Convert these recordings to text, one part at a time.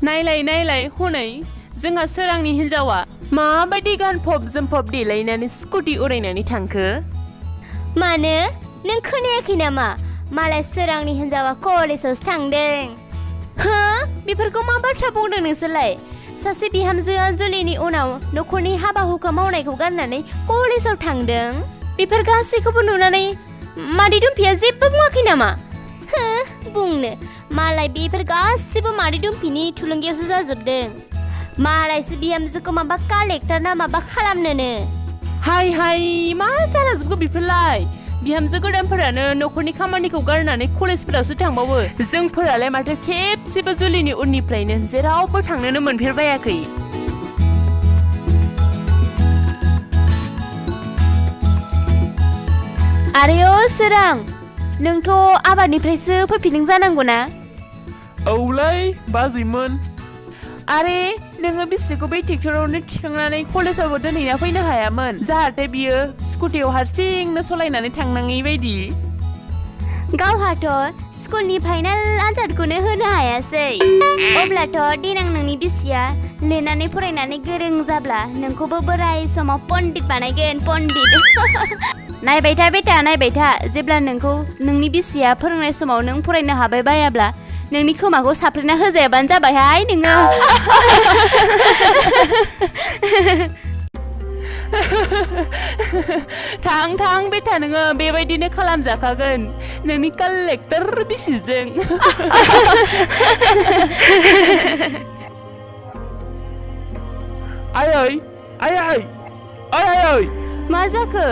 नायलाय हनै जोंहा सोरांनि हिन्जावा माबायदि गानफब जोमफब देलायनानै स्कुटि उरायनानै थांखो? मानो नों खोनायाखै नामा? मालाय सोरांनि हिन्जावा कलेजावसो थांदों। हा बेफोरखौ मा बाथ्रा बुंदों नोंसोरलाय? सासे बिहामजोआ जुलिनि उनाव न'खरनि हाबा हुखा मावनायखौ गारनानै कलेजाव थांदों। बेफोर गासैखौबो नुनानै मादै दुम्फिया जेबो बुङाखै नामा? बुंनो मालाय बेफोर गासिबो मादै दुम्फिनि थुलुंगायावसो जाजोबदों। मालायसो बिहामजोखौ माबा कालेक्टर ना माबा खालामनोनो। हाय मा जालाजोबगौ बेफोरलाय? बिहामजो गोदानफोरानो न'खरनि खामानिखौ गारनानै कलेजफोरावसो थांबावो। जोंफोरालाय माथो खेबसेबो जुलिनि उननिफ्रायनो जेरावबो थांनोनो मोनफेरबायाखै। आरे ओ सोरां, नोंथ' आबादनिफ्रायसो फैफिनदों जानांगौ ना? औलै बाजैमोन। आरे नोङो बिसिखौ बै ट्रेक्टरावनो थिखांनानै कलेजावबो दोनहैना फैनो हायामोन, जाहाथे बियो स्कुटियाव हारसिंनो सलायनानै थांनाङै बायदि। गावहाथ' स्कुलनि फाइनाल आनजादखौनो होनो हायासै। अब्लाथ' देनां नोंनि बिसिया लिरनानै फरायनानै गोरों जाब्ला नोंखौबो बोराय समाव पण्डित बानायगोन, पण्डित। नायबाय था बेटा नायबाय था, जेब्ला नोंखौ नोंनि बिसिया फोरोंनाय समाव नों फरायनो हाबाय बायाब्ला नोंनि खोमाखौ साफ्रेना होजायाबानो जाबायहाय नोङो। थां बेटा, नोङो बेबायदिनो खालामजाखागोन नोंनि कालेक्टर बिसिजों। आयै मा जाखो?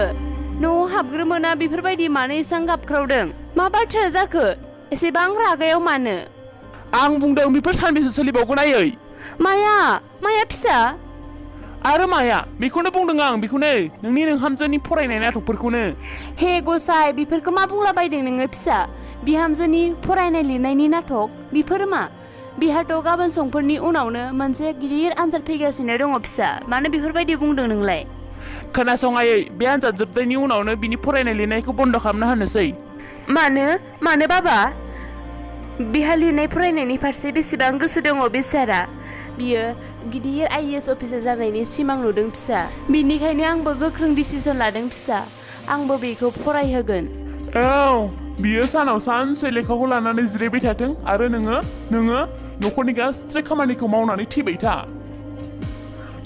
न'आव हाबग्रोमोना बेफोरबायदि मानो एसां गाबख्रावदों? मा बाथ्रा जाखो? एसेबां रागायाव मानो? आं बुंदों बेफोर सानबेसे सोलिबावगोन आयै? माया फिसा? आरो माया? बेखौनो बुंदों आं, बेखौनो नोंनि नोंहामजोनि फरायनाय नाटकफोरखौनो। हे गसाय, बेफोरखौ मा बुंलाबायदों नोङो फिसा? बिहामजोनि फरायनाय लिरनायनि नाटक बेफोर मा? बिहाथ' गाबोन समफोरनि उनावनो मोनसे गिदिर आनजाद फैगासिनो दङ फिसा, मानो बेफोरबायदि बुंदों नोंलाय? खोनासं आयै, बे आनजाद जोबनायनि उनावनो बिनि फरायनाय लिरनायखौ बन्द' खालामना होनोसै। मानो बाबा? बिहा लिरनाय फरायनायनि फारसे बेसेबां गोसो दङ बेसारा? बियो गिदिर IAS अफिसार जानायनि सिमां नुदों फिसा, बिनिखायनो आंबो गोख्रों डिसिसन लादों फिसा। आंबो बेखौ फरायहोगोन। औ, बियो सानाव सानसे लेखाखौ लानानै जिरायबाय थाथों आरो नोङो न'खरनि गासै खामानिखौ मावनानै थैबाय था।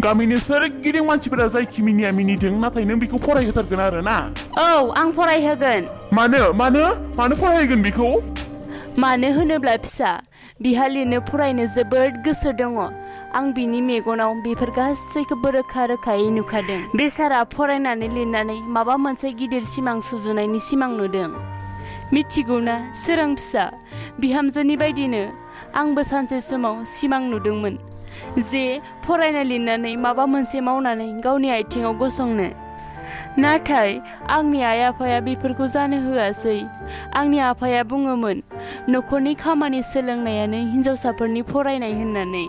गामिनि सोरगिदिं मानसिफोरा जायखि मिनिया मिनिथों, नाथाय नों बेखौ फरायहोथारगोन आरो ना? औ, आं फरायहोगोन। मानो फरायहोगोन बेखौ? मानो होनोब्ला फिसा, बिहा लिरनो फरायनो जोबोद गोसो दङ। आं बिनि मेगनाव बेफोर गासैखौबो रोखायै नुखादों। बेसारा फरायनानै लिरनानै माबा मोनसे गिदिर सिमां सुजुनायनि सिमां नुदों। मिथिगौना सोरां फिसा, बिहामजोनि बायदिनो आंबो सानसे समाव सिमां नुदोंमोन जे फरायना लिरनानै माबा मोनसे मावनानै गावनि आथिङाव गसंनो। नाथाय आंनि आइ आफाया बेफोरखौ जानो होआसै। आंनि आफाया बुङोमोन न'खरनि खामानि सोलोंनायानो हिन्जावसाफोरनि फरायनाय होननानै।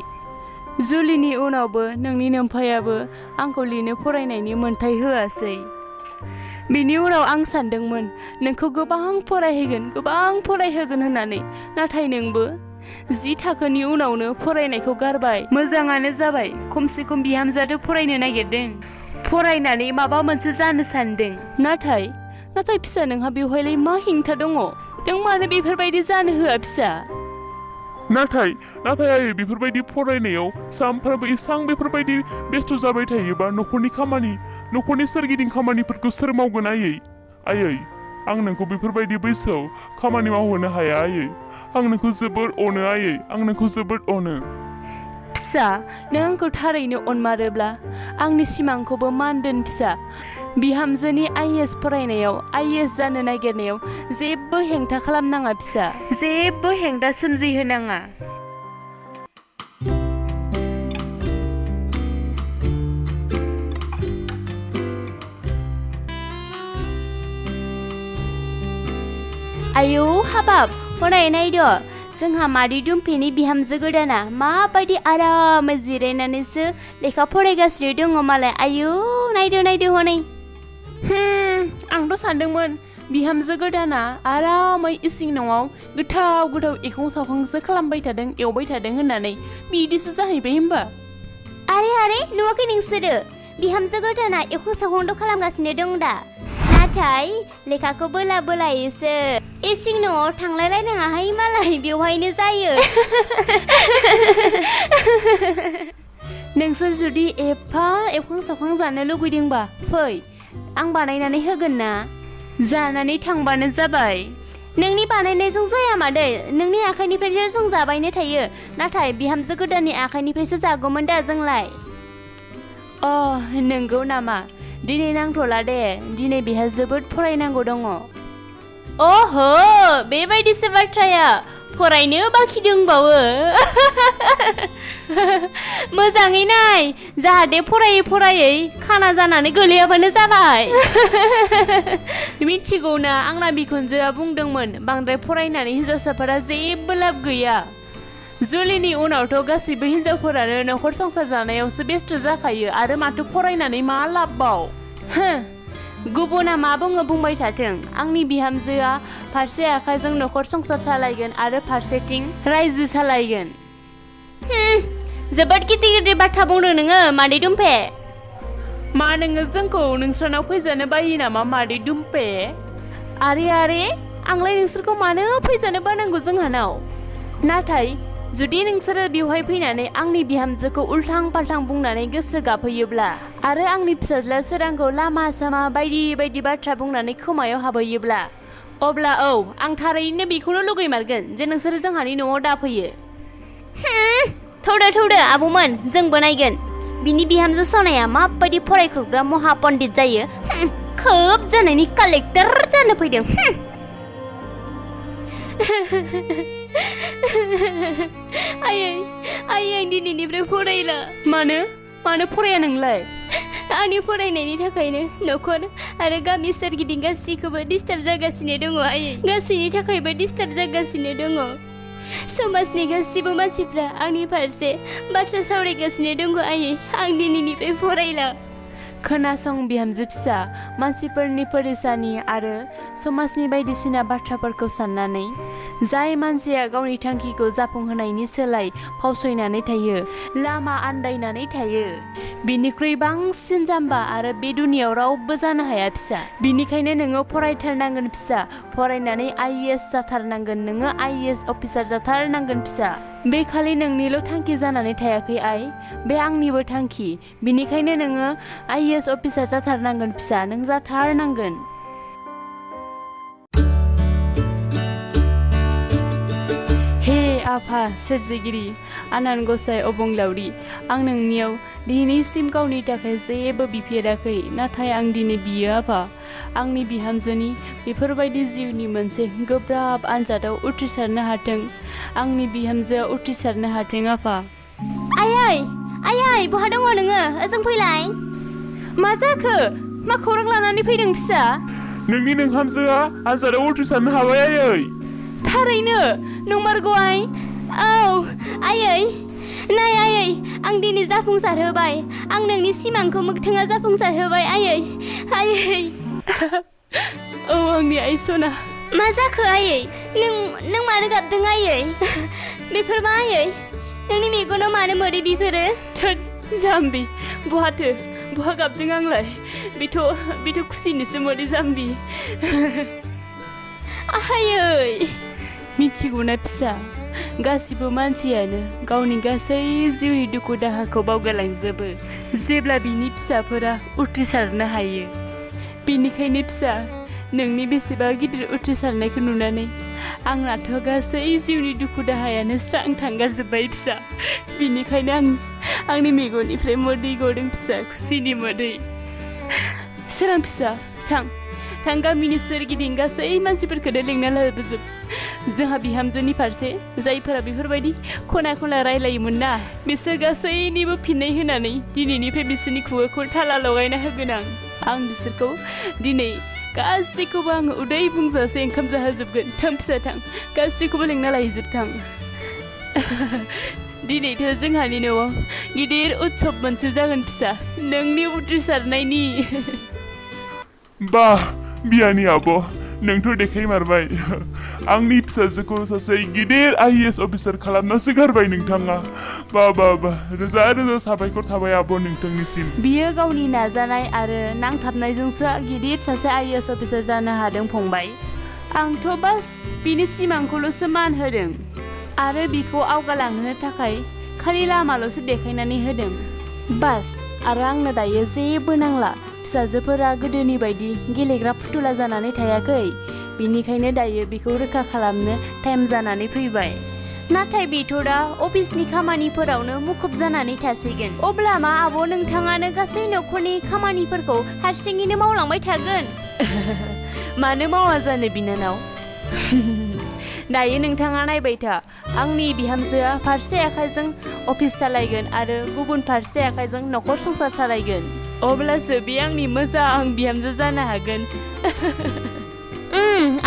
जुलिनि उनावबो नोंनि नोम्फायाबो आंखौ लिरनो फरायनायनि मोन्थाय होआसै। बिनि उनाव आं सानदोंमोन नोंखौ गोबां फरायहोगोन होननानै, नाथाय नोंबो 10 थाखोनि उनावनो फरायनायखौ गारबाय। मोजाङानो जाबाय, खमसे खम बिहामजोआथ' फरायनो नागिरदों, फरायनानै माबा मोनसे जानो सानदों। नाथाय फिसा, नोंहा बेवहायलाय मा हेंथा दङ? नों मानो बेफोरबायदि जानो होआ फिसा? नाथाय आयै, बेफोरबायदि फरायनायाव सानफ्रामबो एसां बेफोरबायदि बेस्थ' जाबाय थायोबा न'खरनि सोरगिदिं खामानिफोरखौ सोर मावगोन आयै? आं नोंखौ बेफोरबायदि बैसोआव खामानि मावहोनो हाया आयै। आं नोंखौ जोबोद अनो आयै, आं नोंखौ जोबोद अनो। फिसा, नों आंखौ थारैनो अनमारोब्ला आंनि सिमांखौबो मान दोन फिसा। बिहामजोनि IAS फरायनायाव, IAS जानो नागिरनायाव जेबो हेंथा खालामनाङा फिसा, जेबो हेंथा सोमजिहोनाङा। आयौ हाबाब, हनै नायद' जोंहा मादै दुम्फिनि बिहामजो गोदाना माबायदि आरामै जिरायनानैसो लेखा फरायगासिनो दङ मालाय। आयौ नायदो हनै। आंथ' सानदोंमोन बिहामजो गोदाना आरामै इसिं न'आव गोथाव गोथाव एखं सावखांसो खालामबाय थादों एवबाय थादों होननानै बिदिसो जाहैबाय होमबा आरे नुवाखै नोंसोरो बिहामजो गोदाना एखौ सावखंद खालामगासिनो दं दा नाथाय लेखाखौ बोला बोलायैसो इसिं न'आव थांलायलायनाङाहाय मालाय बेवहायनो जायो नोंसोर जुदि एफा एवखां सावखां जानो लुगैदोंबा फै आं बानायनानै होगोन ना जानानै थांबानो जाबाय नोंनि बानायनायजों जाया मादै नोंनि आखाइनिफ्रायनो जों जाबायनो थायो नाथाय बिहामजो गोदाननि आखाइनिफ्रायसो जागौमोन दा जोंलाय नंगौ नामा दिनै नांथ'ला दे दिनै बेहा जोबोद फरायनांगौ दङ ओहो बेबायदिसो बाथ्राया फरायनो बाखि दंबावो मोजाङै नाय जाहाथे फरायै खाना जानानै गोलैयाबानो जाबाय मिथिगौना आंना बिखुनजोआ बुंदोंमोन बांद्राय फरायनानै हिनजावसाफोरा जेबो लाब गैया जुलिनि उनावथ' गासैबो हिनजावफोरानो न'खर संसार जानायावसो बेस्थ' जाखायो आरो माथो फरायनानै मा लाबबाव गुबुना मा बुङो बुंबाय थाथों आंनि बिहामजोआ फारसे आखाइजों न'खर संसार सालायगोन आरो फारसेथिं रायजो सालायगोन जोबोद गिदिर बाथ्रा बुंदों नोङो मादै दुमफे मा नोङो जोंखौ नोंस्रानाव फैजानो बायो नामा मादै दुमफे आरे आंलाय नोंसोरखौ मानो फैजानो बानांगौ जोंहानाव नाथाय जुदि नोंसोरो बेवहाय फैनानै आंनि बिहामजोखौ उल्थां फाल्थां बुंनानै गोसो गाबहैयोब्ला आरो आंनि फिसाज्ला सोरांखौ लामा सामा बायदि बायदि बाथ्रा बुंनानै खोमायाव हाबहैयोब्ला अब्ला आं थारैनो बेखौनो लुगैमारगोन जे नोंसोरो जोंहानि न'आव दाफैयो थौदो आब'मोन जोंबो नायगोन बिनि बिहामजो सनाया माबायदि फरायख्रुबग्रा महा पण्डित जायो खोब जानायनि कालेक्टर जानो फैदों आयै दिनैनिफ्राय फरायला मानो फराया नोंलाय आंनि फरायनायनि थाखायनो न'खर आरो गामि सोरगिदिं गासैखौबो डिस्टार्ब जागासिनो दङ आयै गासैनि थाखायबो डिस्टार्ब जागासिनो दङ समाजनि गासिबो मानसिफ्रा आंनि फारसे बाथ्रा सावरायगासिनो दङ आयै आं दिनैनिफ्राय फरायला खोनासं बिहामजो फिसा मानसिफोरनि फरिसानि आरो समाजनि बायदिसिना बाथ्राफोरखौ साननानै जाय मानसिया गावनि थांखिखौ जाफुंहोनायनि सोलाय फावसयनानै थायो लामा आन्दायनानै थायो बिनिख्रुइ बांसिन जाम्बा आरो बे दुनियाव रावबो जानो हाया फिसा बिनिखायनो नोङो फरायथारनांगोन फिसा फरायनानै IAS जाथारनांगोन नोङो IAS अफिसार जाथारनांगोन फिसा बे खालि नोंनिल' थांखि जानानै थायाखै आइ बे आंनिबो थांखि बिनिखायनो नोङो IAS अफिसार जाथारनांगोन फिसा नों जाथारनांगोन हे आफा सोरजिगिरि आनान गसाइ अबंलावरि आं नोंनियाव दिनैसिम गावनि थाखाय जेबो बिफेराखै नाथाय आं दिनै बियो आफा आंनि बिहामजोनि बेफोरबायदि जिउनि मोनसे गोब्राब आनजादाव उथ्रिसारनो हाथों आंनि बिहामजोआ उथ्रिसारनो हाथों आफा आयै बहा दङ नोङो ओजों फैलाय मा जाखो मा खौरां लानानै फैदों फिसा नोंनि नोंहामजोआ आनजादाव उथ्रिसारनो हाबाय आयै थारैनो नंमारगौ आइ औ आयै नाय आयै आं दिनै जाफुंसारहोबाय आं नोंनि सिमांखौ मोगथाङा जाफुंसारहोबाय आयै औ आंनि आइ सना मा जाखो आयै नों मानो गाबदों आयै बेफोर मा आयै नोंनि मेगनाव मानो मोदै बेफोरो जाम्बि बहा गाबदों आंलाय बेथ' खुसिनिसो मोदै जाम्बि आयै मिथिगौना फिसा गासिबो मानसियानो गावनि गासै जिउनि दुखु दाहाखौ बावगारलांजोबो जेब्ला बिनि फिसाफोरा उथ्रिसारनो हायो बेनिखायनो फिसा नोंनि बेसेबा गिदिर उथ्रिसारनायखौ नुनानै आंनाथ' गासै जिउनि दुखु दाहायानो स्रां थांगारजोब्बाय फिसा बिनिखायनो आंनि मेगननिफ्राय मोदै गदों फिसा खुसिनि मोदै सोरां फिसा थां गामिनि सोरगिदिं गासै मानसिफोरखौनो लेंना लाबोजोब जोंहा बिहामजोनि फारसे जायफोरा बेफोरबायदि खना रायलायोमोन ना बिसोर गासैनिबो फिननाय होनानै दिनैनिफ्राय बिसोरनि खुगाखौ थाला लगायना होगोन आं बिसोरखौ दिनै गासैखौबो आङो उदै बुंजासे ओंखाम जाहोजोबगोन थां फिसा थां गासैखौबो लेंना लायजोब थां दिनैथ' जोंहानि न'आव गिदिर उत्सब मोनसे जागोन फिसा नोंनि उथ्रिसारनायनि बा बियानि आब' नोंथ' देखायमारबाय आंनि फिसाजोखौ सासे गिदिर IAS अफिसार खालामनासो गारबाय नोंथाङा बा रोजा रोजा साबायखर थाबाय आब' नोंथांनिसिम बियो गावनि नाजानाय आरो नांथाबनायजोंसो गिदिर सासे IAS अफिसार जानो हादों फंबाय आंथ' बास बिनि सिमांखौल'सो मान होदों आरो बिखौ आवगालांहोनो थाखाय खालि लामाल'सो देखायनानै होदों बास आरो आंनो दायो जेबो नांला फिसाजोफोरा गोदोनि बायदि गेलेग्रा फुथुला जानानै थायाखै बिनिखायनो दायो बिखौ रोखा खालामनो टाइम जानानै फैबाय नाथाय बेथ' दा अफिसनि खामानिफोरावनो मुखुब जानानै थासिगोन अब्ला मा आब' नोंथाङानो गासै न'खरनि खामानिफोरखौ हारसिङैनो मावलांबाय थागोन मानो मावा जानो बिनानाव दायो नोंथाङा नायबाय था आंनि बिहामजोआ फारसे आखाइजों अफिस सालायगोन आरो गुबुन फारसे आखाइजों न'खर संसार सालायगोन अब्लासो बे आंनि मोजां बिहामजो जानो हागोन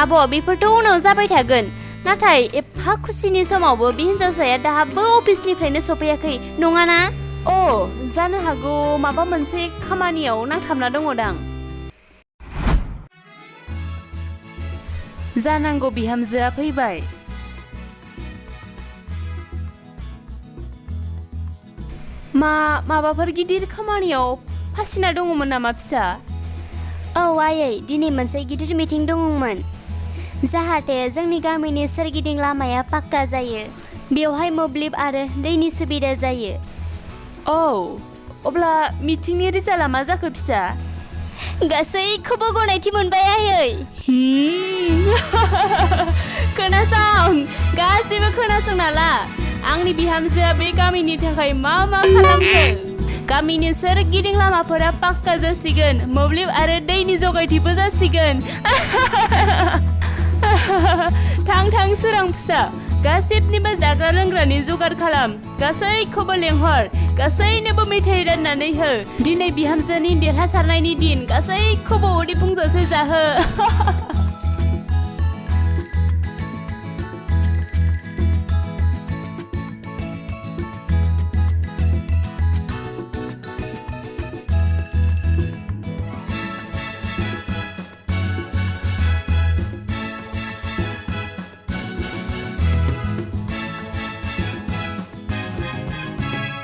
आब' बेफोरथ' उनाव जाबाय थागोन नाथाय एफा खुसिनि समावबो बे हिन्जावसाया दाबो अफिसनिफ्रायनो सफैयाखै नङाना जानो हागौ माबा मोनसे खामानियाव नांथाबना दङदां जानांगौ बिहामजोआ फैबाय माबाफोर गिदिर खामानियाव फासिना दङमोन नामा फिसा औ आयै दिनै मोनसे गिदिर मिटिं दङमोन जाहाथे जोंनि गामिनि सोरगिदिं लामाया पाक्का जायो बेवहाय मोब्लिब आरो दैनि सुबिदा जायो अब्ला मिटिंनि रिजाल्टआ मा जाखो फिसा गासैखौबो गनायथि मोनबाय आयै खोनासं गासैबो खोनासंना ला आंनि बिहामजोआ बे गामिनि थाखाय मा खालामखो गामिनि सोरगिदिं लामाफोरा पाक्का जासिगोन मोब्लिब आरो दैनि जगायथिबो जासिगोन थां सोरां फिसा गासिबनिबो जाग्रा लोंग्रानि जगार खालाम गासैखौबो लेंहर गासैनोबो मेथाइ राननानै हो दिनै बिहामजोनि देरहासारनायनि दिन गासैखौबो उदै बुंजासे जाहो